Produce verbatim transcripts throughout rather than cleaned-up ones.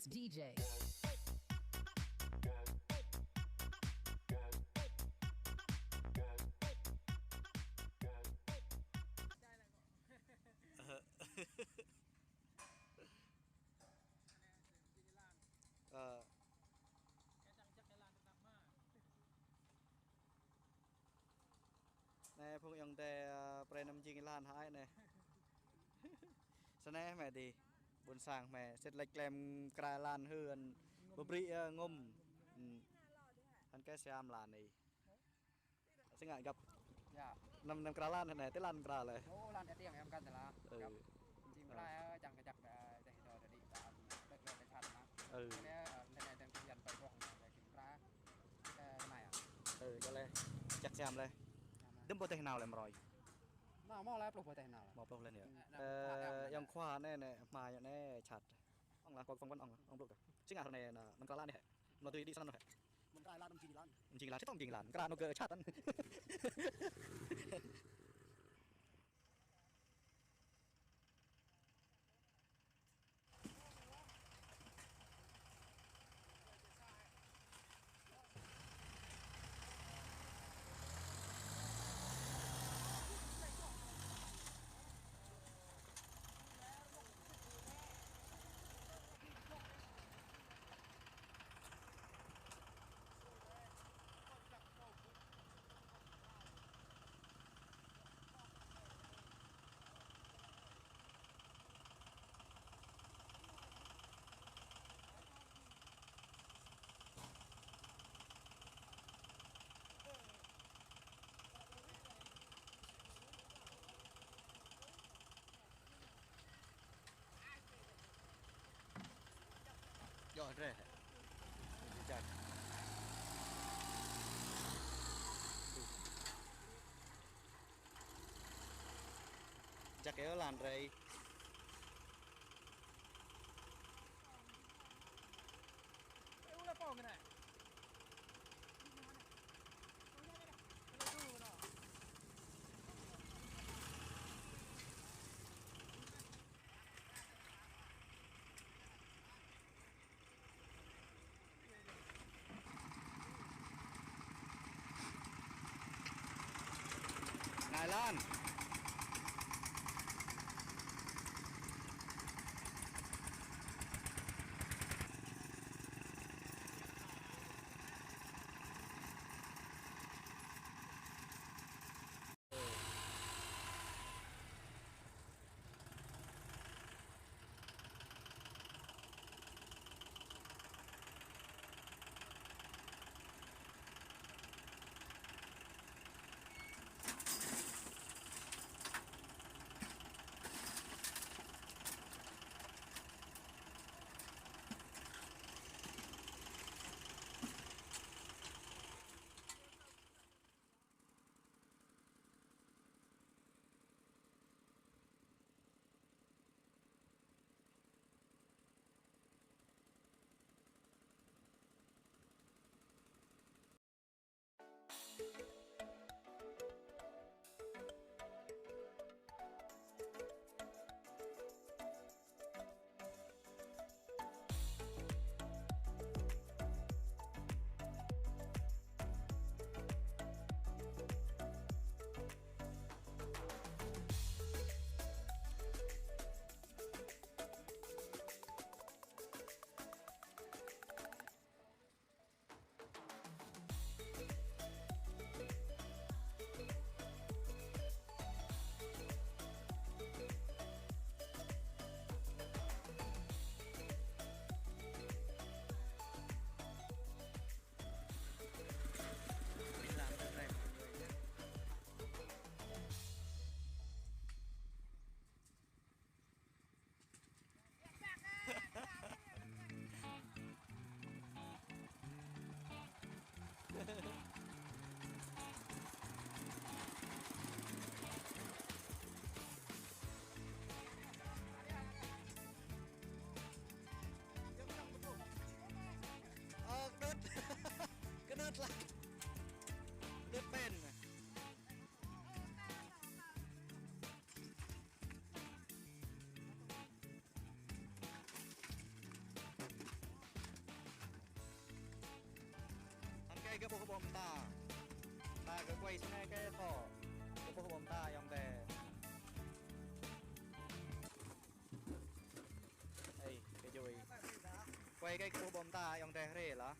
D J. Ơ. Anei phung ayŏng adei, ơ, brei năm jing êlan hơăi anei. Snei hmei dih. Ƀuôn sang hmei sĭt lač klem kra êlan hưn. Bơbrĭ, ơ, ngŭm. Hmm. Hăn kơ siam lan anei. Si ngă găp. Ya. Năm, năm kra lan anei, ti lan kra leh. Ô, lan êtiêng em găn lah. Ừ. Găp. Jing kra, ơ, čiăng kơ jăk, ơ, deh dô dadi, ơ, deh dô deh chat lah. Ừ. Anei, ơ, anei dang kơ yan pai boh, ơ, jing kra. Ơ, anei, ơ. Ừ, djŏ leh. Jăk siam leh. Siam leh. Dŭm boh deh nao leh mrâo. Nao mâo leh pluh boh deh nao leh. Mâo pluh leh yơh. Hmm, ơ, năm kra, năm ayŏng khua anei, anei, hma anei, chat. Ŏng lah, kâo phỏng vấn ŏng lah, ŏng blŭ kơ. Si ngă hră anei, năm kra lan anei hĕ. Mâo tui đĭ snăn hĕ. Năm kra lan, năm jing lan. Năm jing lan, si tŏng jing lan. Kra anôk kơ chat anăn. Djŏ drei hĕ. Jăk. Jăk yơh lan drei. Ngă êlan. Ơ, kđŭt. Kđŭt lah. Kđŭt pen. Kơ ƀuh ƀuh mta. Ta kơ quay snei kơ thâo. Kơ ƀuh ƀuh mta ayŏng adei. Ê, kơ jui. Quay kơ ƀuh ƀuh mta ayŏng adei hriê lah.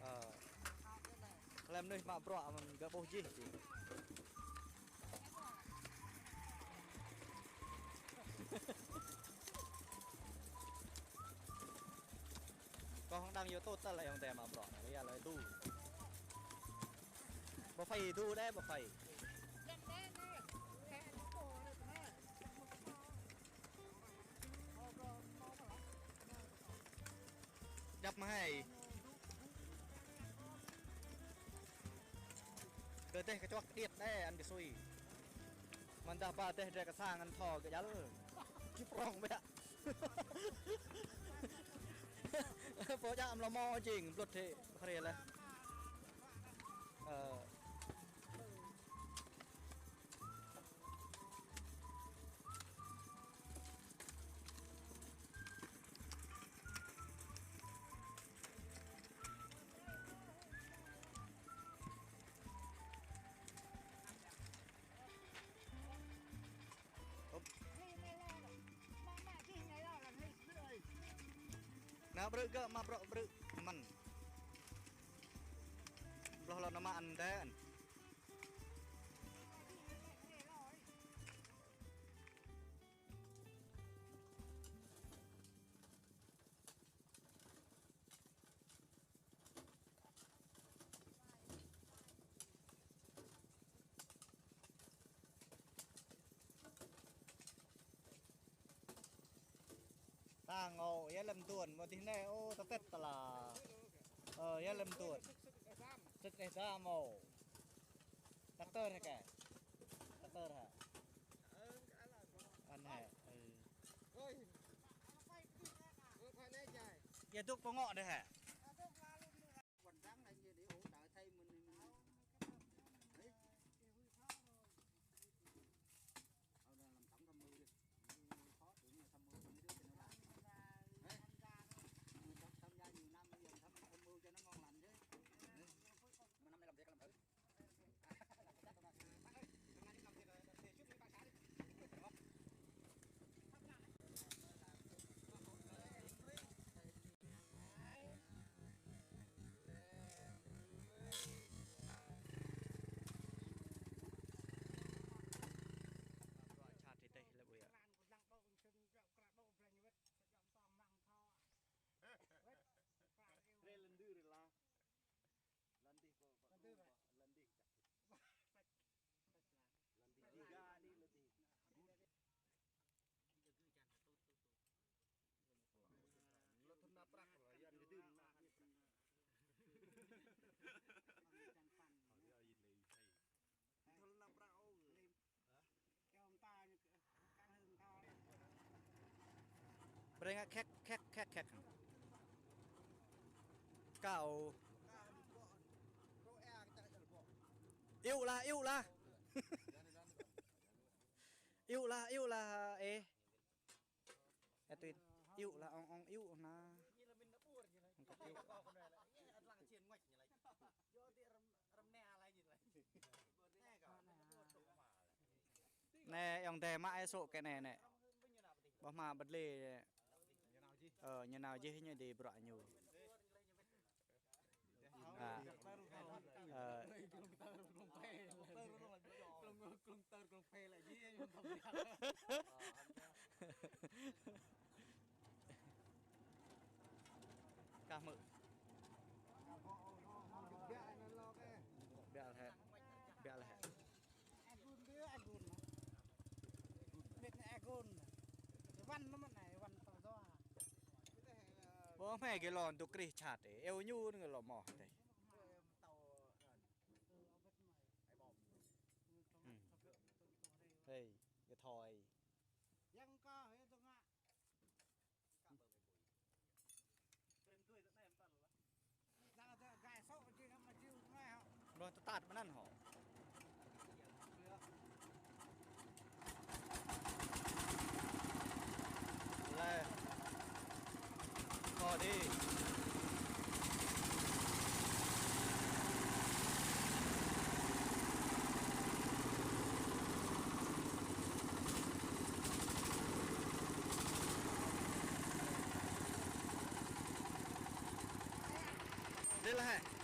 Ơ. Hlăm mnuih mă bruă mơ̆n kơ ƀuh jih jih. Kâo hŏng đang yua tôt tal ayŏng adei mă bruă, ya lei du. Ƀu phải du đei, ƀu phải. Djăp mơh hei. Kơ deh kčuăk điêt đei ăn kơ sui. Mơ̆ng dah ba deh drei kơ sang ăn thâo kơ jăl. Čip rŏng ƀiă. Pô djă mlâo mâo jing, bluh hĕ, hriê leh. Ơ. Ôp. Nao brư̆ gơ̆, mă bruă brư̆ mơ̆n. Bloh lŏ nao mă ăn dê ăn. Ta ngô, ya lăm tuôn, mâo dih nê, ô, ta tết ta la. Ơ, ya lăm tuôn. Sĭt ê ta mâo. Tractor hĕ kơ? Tractor hĕ? Ăn hĕ, ừ. Ya dôk pô ngŏ dê hĕ? Quần trắng này nhiều để hỗ trợ thay mình, mình. Đấy. Ờ, là làm tổng tham mưu đi. Phó trưởng là tham mưu cho mấy đứa cho nó làm. Đấy. Tham, tham gia nhiều năm bây giờ tham, tham mưu cho nó ngon lành chứ. Đấy. Mà năm nay làm việc làm thử. Rê lăn dư rê la. Lăn dih kơ, lăn dih kơ, lăn dih kơ. Lăn dih kơ, lăn dih. Lăn thun na prak lah, yan gdin na. Thun na prak, ô. Brei ngă khek, khek, khek, khek. Kâo. Iu lah, iu lah. Iu lah, iu lah, ê. Ê, tuyên. Iu lah, ong, ong, iu na. Ong kăp iu. Nê, ayŏng adei mă ê sô̆ kơ nê, nê. Ƀuh mă bơdlê. Ơ, ñu nao jih ñu dê bruă ñu. Ơ. Kah mơ̆. Biă leh. Biă leh. Agun dia agun. Mit agun. Iwan naman na, Iwan tao doa. Ƀuh mă gê lŏ dôk krih čhat ê. Eo ñu nge lŏ moh tê. Hei, gê thoi. Yang ka, ya tengah. Ƀuh tơtat mơnăn hŏ. Leh. Kơ dih. Leh hĕ.